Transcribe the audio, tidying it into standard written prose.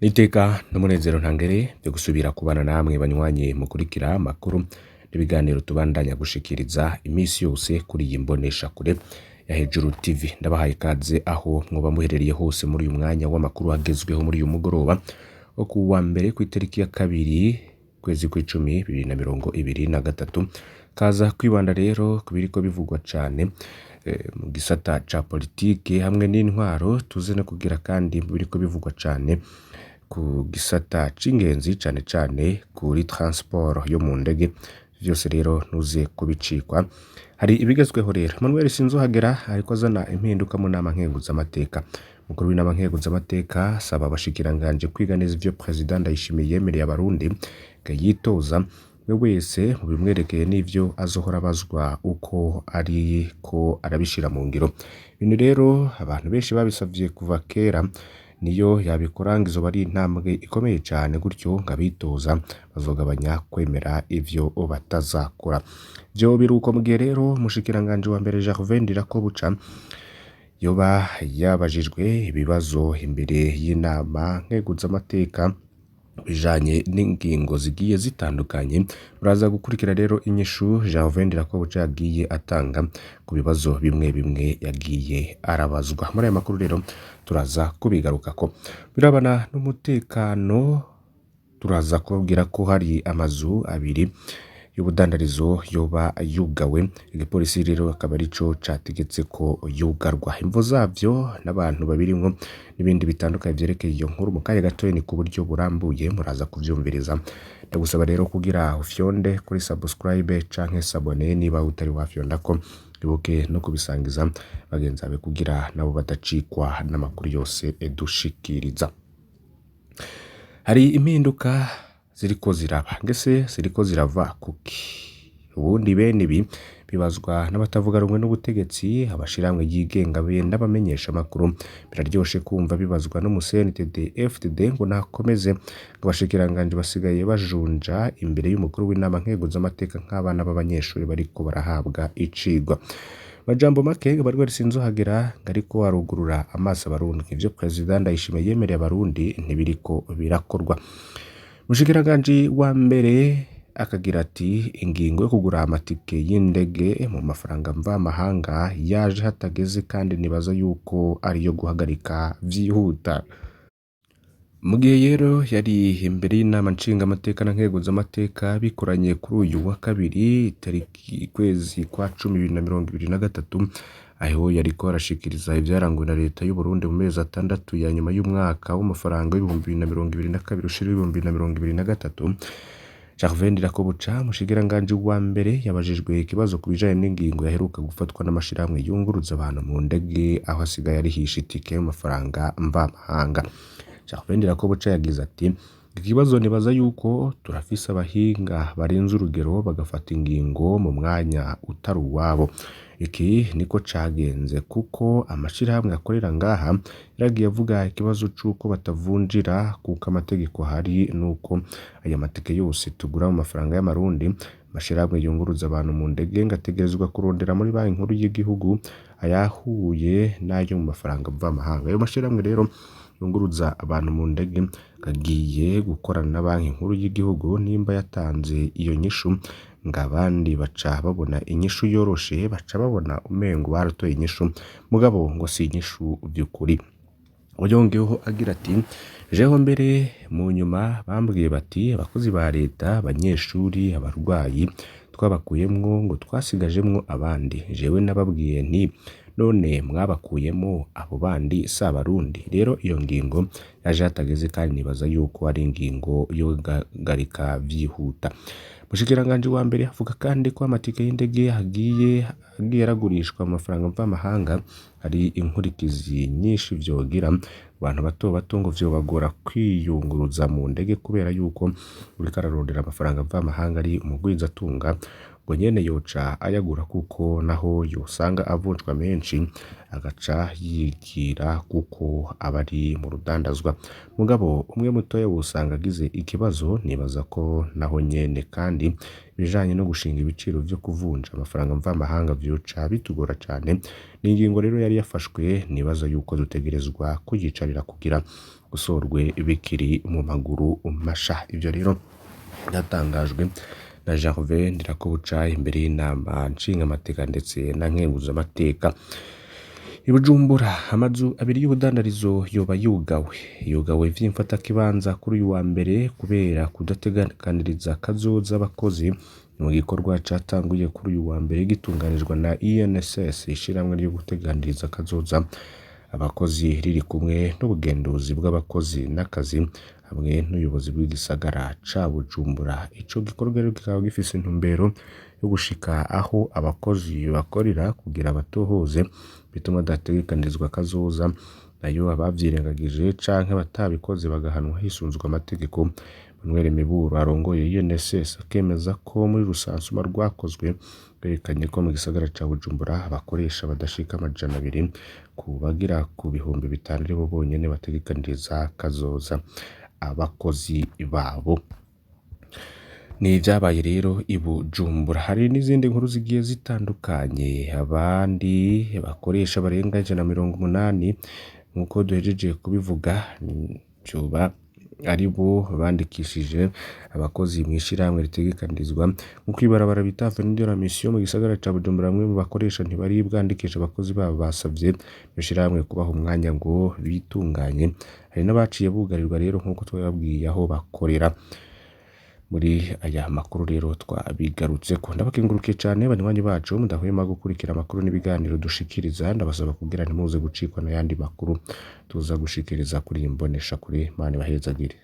N'iteka n'umunezero ntangere vyo gusubira kubana namwe banywanyi mukurikira amakuru n'ibiganiro tubandanya gushikiriza imisi yose kuri iyi mboneshakure ya Hejuru TV. Ndabahaye ikaze aho mwoba muherereye hose muri uyu mwanya w'amakuru agezweho muri uyu mugoroba wo ku wa mbere kw'itariki ya kabiri kwezi kw'icumi 2023. Kaza kwibanda rero ku biriko bivugwa cane mu gisata ca politike hamwe n'intwaro, tuze no kugira kandi mu biriko bivugwa cane ku gisata c'ingenzi cane cane kuri transport yo mu ndege. Vyose rero ntuze kubicikwa. Hari ibigezweho rero. Emmanuel Sinzohagera ariko azana impinduka mu nama nkenguzamateka. Umukuru w'inama nkenguzamateka asaba abashikiranganje kwiga neza ivyo President Ndayishimiye yemereye abarundi yitoza we wese mu bimwerekeye n'ivyo azohora abazwa uko ariko arabishira mu ngiro. Ibintu rero abantu benshi babisavye kuva kera, niyo yabikora ngo izoba ari intambwe ikomeye cane, gutyo ngo abitoza bazogabanya kwemera ivyo batazakora. Ivyo biruko mu gihe rero umushikiranganji wa mbere Gervais Ndirakobuca yoba yabajijwe ibibazo imbere y'inama nkenguzamateka bijanye n'ingingo zigiye zitandukanye. Muraza gukurikira rero inyishu Gervais Ndirakobuca yagiye atanga ku bibazo bimwe bimwe yagiye arabazwa. Muri aya makuru rero turaza kubigarukako. Birabana n'umutekano, turaza kubabwira ko hari amazu abiri y'ubudandarizo yoba yugawe, igipolisi rero akaba arico categetse ko yugarwa. Imvo zavyo n'abantu babirimwo n'ibindi bitandukanye vyerekeye iyo nkuru mu kanya gatoya ni ku buryo burambuye muraza kuvyumviriza. Ndagusaba rero kugira ufyonde kuri subscribe canke s'abonner niba utari wafyondako, ibuke no kubisangiza bagenzi bawe kugira nabo badacikwa n'amakuru yose dushikiriza. Hari impinduka ziriko ziraba, ngese ziriko zirava kuki? Ubundi bene ibi bibazwa n'abatavuga rumwe n'ubutegetsi, amashirahamwe yigenga be n'abamenyesha amakuru. Biraryoshe kumva bibazwa n'umu CNDD FDD ngo nakomeze, ngo abashikiranganje basigaye bajunja imbere y'umukuru w'inama nkenguzamateka nk'abana b'abanyeshuri bariko barahabwa icigwa. Majambo make, Emmanuel Sinzohagera ngo ariko arugurura amaso abarundi, ivyo President Ndayishimiye yemereye abarundi ntibiriko birakorwa. Umushikiranganji wa mbere akagira ati ingingo yo kugura amatike y'indege mu mafaranga mvamahanga yaje hatageze kandi nibaza yuko ariyo guhagarika vyihuta. Mu gihe rero yari imbere y'inama nshingamateka na nkenguzamateka bikoranye kuri uyu wa kabiri tariki kwezi kwa cumi 2023, aho yariko arashikiriza ivyaranguwe na leta y'u Burundi mu mezi 6 ya nyuma y'umwaka w'amafaranga w'2022 ushira 2023, Gervais Ndirakobuca umushikiranganji wa mbere yabajijwe ikibazo ku bijanye n'ingingo yaheruka gufatwa n'amashirahamwe yunguruza abantu mu ndege, aho asigaye arihisha itike y'amafaranga mvamahanga. Gervais Ndirakobuca yagize ati ikibazo nibaza yuko turafise abahinga barenze urugero bagafata ingingo mu mwanya utari uwabo. Iki niko cagenze kuko amashirahamwe akorera ngaha yaragiye avuga ikibazo c'uko batavunjira kuko amategeko ahari nuko aya matike yose tugura mu mafaranga y'amarundi. Amashirahamwe yunguruza abantu mu ndege ngo ategerezwa kurondera muri banki nkuru y'igihugu ayahuye n'ayo mu mafaranga mvamahanga. Ayo mashirahamwe rero yunguruza abantu mu ndege agiye gukorana na banki nkuru y'igihugu nimba yatanze iyo nyishu, ngo abandi baca babona inyishu yoroshe, baca babona umengo baratoye inyishu, mugabo ngo si inyishu vy'ukuri. Yongeyeho agira ati jeho mbere mu nyuma bambwiye bati abakozi ba leta, abanyeshuri, abarwayi twabakuyemwo ngo twasigajemwo abandi. Jewe nababwiye nti none mwabakuyemo abo bandi si abarundi? Rero iyo ngingo yaje hatageze kandi nibaza yuko ari ingingo yo guhagarika vyihuta. Umushikiranganji wa mbere avuga kandi ko amatike y'indege agiye aragurishwa mu mafaranga mvamahanga hari inkurikizi nyinshi vyogira. Abantu bato bato ngo vyobagora kwiyunguruza mu ndege kubera yuko uriko ararondera amafaranga mvamahanga ari umugwizatunga. Ngo nyene yoca ayagura kuko naho yosanga avunjwa menshi agaca yigira kuko aba ari mu rudandazwa. Mugabo umwe mutoya wosanga agize ikibazo, nibaza ko naho nyene kandi ibijanye no gushinga ibiciro vyo kuvunja amafaranga mvamahanga vyoca bitugora cane. Ni ingingo rero yari yafashwe, nibaza yuko dutegerezwa kuyicarira kugira gusorwe bikiri mu maguru masha. Ivyo rero byatangajwe na Gervais Ndirakobuca imbere y'inama nshingamateka ndetse na nkenguzamateka. I Bujumbura amazu abiri y'ubudandarizo yoba yugawe vy'imfatakibanza kuri uyu wa mbere kubera kudategekaniriza kazoza abakozi. Mu gikorwa catanguye kuri uyu wa mbere gitunganijwe na INSS, ishirahamwe ryo guteganiriza kazoza abakozi, riri kumwe n'ubugenduzi bw'abakozi n'akazi hamwe n'ubuyobozi bw'igisagara ca Bujumbura. Ico gikorwa rero kikaba gifise intumbero yo gushika aho abakozi bakorera kugira batohoze bituma badategekanirizwa kazoza, nayo abavyirengagije canke batabikoze bagahanwa hisunzwe amategeko. Manuel Miburo arongoye INSS akemeza ko muri rusansuma rwakozwe rwerekanye ko mu gisagara ca Bujumbura abakoresha badashika 200 ku bagera ku 5000 aribo bonyene bategekaniriza kazoza abakozi babo. Ni ivyabaye rero i Bujumbura. Hari n'izindi nkuru zigiye zitandukanye. Abandi bakoresha barenga 180, nk'uko duhejeje kubivuga, vyoba ari bo bandikishije abakozi mw'ishirahamwe ritegekanirizwa nko kw'ibarabara bita Avenue de la Mission mu gisagara ca Bujumbura. Bamwe mu bakoresha ntibari bwandikishe abakozi babo, basavye iryo shirahamwe kubaha umwanya ngo bitunganye. Hari n'abaciye bugarirwa rero nk'uko twabibabwiye aho bakorera. Muri aya makuru rero twabigarutseko. Ndabakengurukiye cane banywanyi bacu mudahwema gukurikira amakuru n'ibiganiro dushikiriza. Ndabasaba kugira ntimuze gucikwa n'ayandi makuru tuza gushikiriza kuri iyi mboneshakure. Imana ibahezagire.